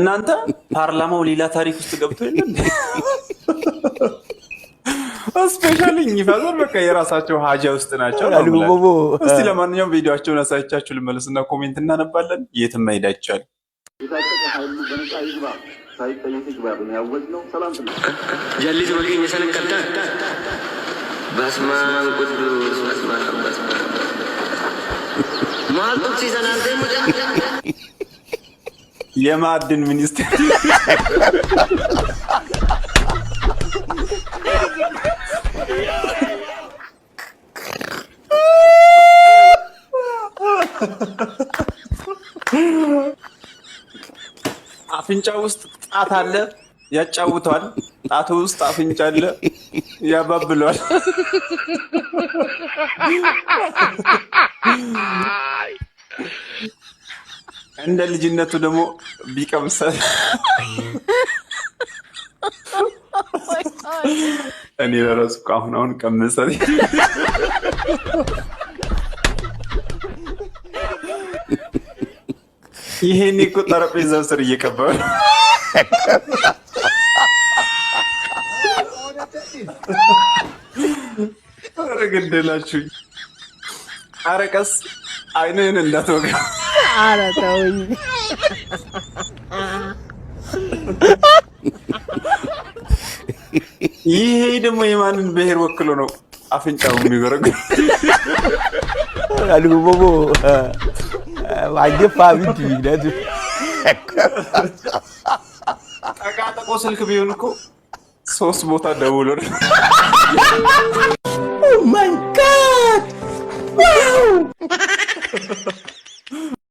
እናንተ ፓርላማው ሌላ ታሪክ ውስጥ ገብቶ የለም። Especially እኚህ father በቃ የራሳቸው ሀጃ ውስጥ ናቸው ነው የምላቸው። እስቲ ለማንኛውም ቪዲዮቸውን አሳይቻችሁ ልመለስና comment እናነባለን። የትም መሄድ አይቻልም። የታጠቀ ኃይሉ በነፃ ይግባ፣ ሳይጠየቅ ይግባ ብለን ያወጅነው ሰላም ስለ Jalli keenya sana qabdaa? በስመ አብ ቅዱስ፣ በስመ አብ፣ በስመ አብ። Maal tuqsiisan አንተ mucaa? የማዕድን ሚኒስቴር። አፍንጫ ውስጥ ጣት አለ፣ ያጫውተዋል። ጣቱ ውስጥ አፍንጫ አለ፣ ያባብለዋል። እንደ ልጅነቱ ደግሞ ቢቀምሰል እኔ ለራሱ እኮ አሁን አሁን ቀምሰል። ይሄኔ እኮ ጠረጴዛው ስር እየቀበረ። ኧረ ገደላችሁኝ። ኧረ ቀስ አይንህን እንዳትወጋ። ኧረ ተውኝ። ይሄ ደግሞ የማንን ብሔር ወክሎ ነው አፍንጫው የሚበረግ? Alubobo, wagye fa bi tumi na tu. ጠቃጠቆ ስልክ ቢሆን እኮ ሶስት ቦታ ደውሎ ነው። Oh.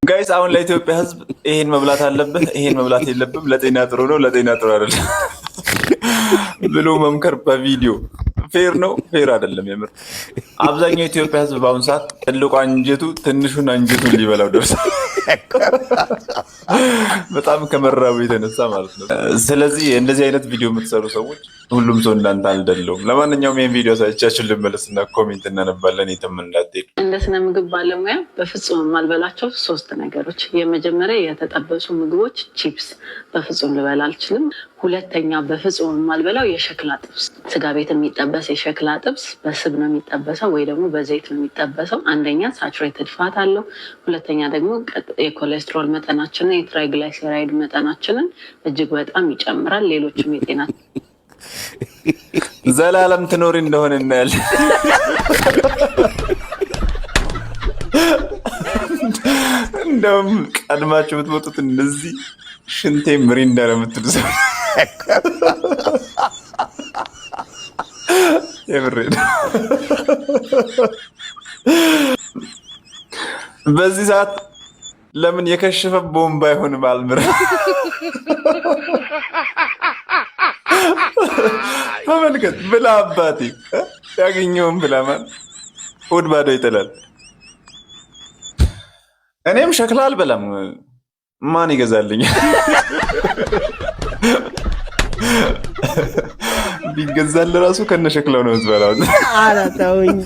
Guys፣ አሁን ለኢትዮጵያ ሕዝብ ይሄን መብላት አለብህ፣ ይሄን መብላት የለብም፣ ለጤና ጥሩ ነው፣ ለጤና ጥሩ አይደለም ብሎ መምከር በቪዲዮ fair ነው? Fair አይደለም። የምር አብዛኛው የኢትዮጵያ ሕዝብ በአሁኑ ሰዓት ትልቁ አንጀቱ ትንሹን አንጀቱን ሊበላው ደርሷል። በጣም ከመራቡ የተነሳ ማለት ነው። ስለዚህ እንደዚህ አይነት ቪዲዮ የምትሰሩ ሰዎች ሁሉም ሰው እንዳንተ አልደለውም። ለማንኛውም ይህን ቪዲዮ ሳይቻችን ልመለስና comment እናነባለን። የትም እንዳትሄዱ። እንደ ስነ ምግብ ባለሙያ በፍጹም የማልበላቸው ሶስት ነገሮች፣ የመጀመሪያ የተጠበሱ ምግቦች ቺፕስ በፍጹም ልበላ አልችልም። ሁለተኛ በፍጹም የማልበላው የሸክላ ጥብስ፣ ስጋ ቤት የሚጠበስ የሸክላ ጥብስ በስብ ነው የሚጠበሰው ወይ ደግሞ በዘይት ነው የሚጠበሰው። አንደኛ saturated fat አለው፣ ሁለተኛ ደግሞ የኮሌስትሮል መጠናችንን የ triglyceride መጠናችንን እጅግ በጣም ይጨምራል። ሌሎችም የጤና ዘላለም ትኖሪ እንደሆነ እናያለን። እንደውም ቀድማችሁ የምትመጡት እነዚህ ሽንቴ ምሪንዳ ነው የምትሉ ሰው የምሬ ነው። በዚህ ሰዓት ለምን የከሸፈ ቦምብ አይሆንም? አልምር ተመልከት፣ ብላ አባቴ ያገኘውን ብላ። ማን ሆድ ባዶ ይጥላል። እኔም ሸክላ አልበላም። ማን ይገዛልኝ? ቢገዛል ራሱ ከነ ሸክላው ነው የምትበላው። ኧረ ተውኝ።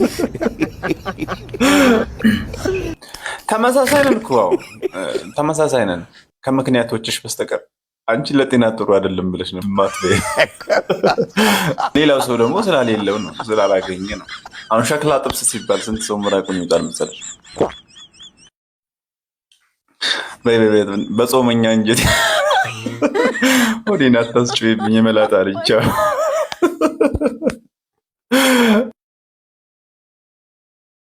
ተመሳሳይ ነን እኮ ተመሳሳይ ነን ከምክንያቶችሽ በስተቀር። አንቺ ለጤና ጥሩ አይደለም ብለሽ ነው የማትበይው። ሌላው ሰው ደግሞ ስላሌለው ነው ስላላገኘ ነው። አሁን ሸክላ ጥብስ ሲባል ስንት ሰው ምራቁን ይወጣል መሰለሽ? በይ በይ በይ፣ በጾመኛ እንጀት ሆዴን አታስጭብኝ። የመላጣ ልጅ።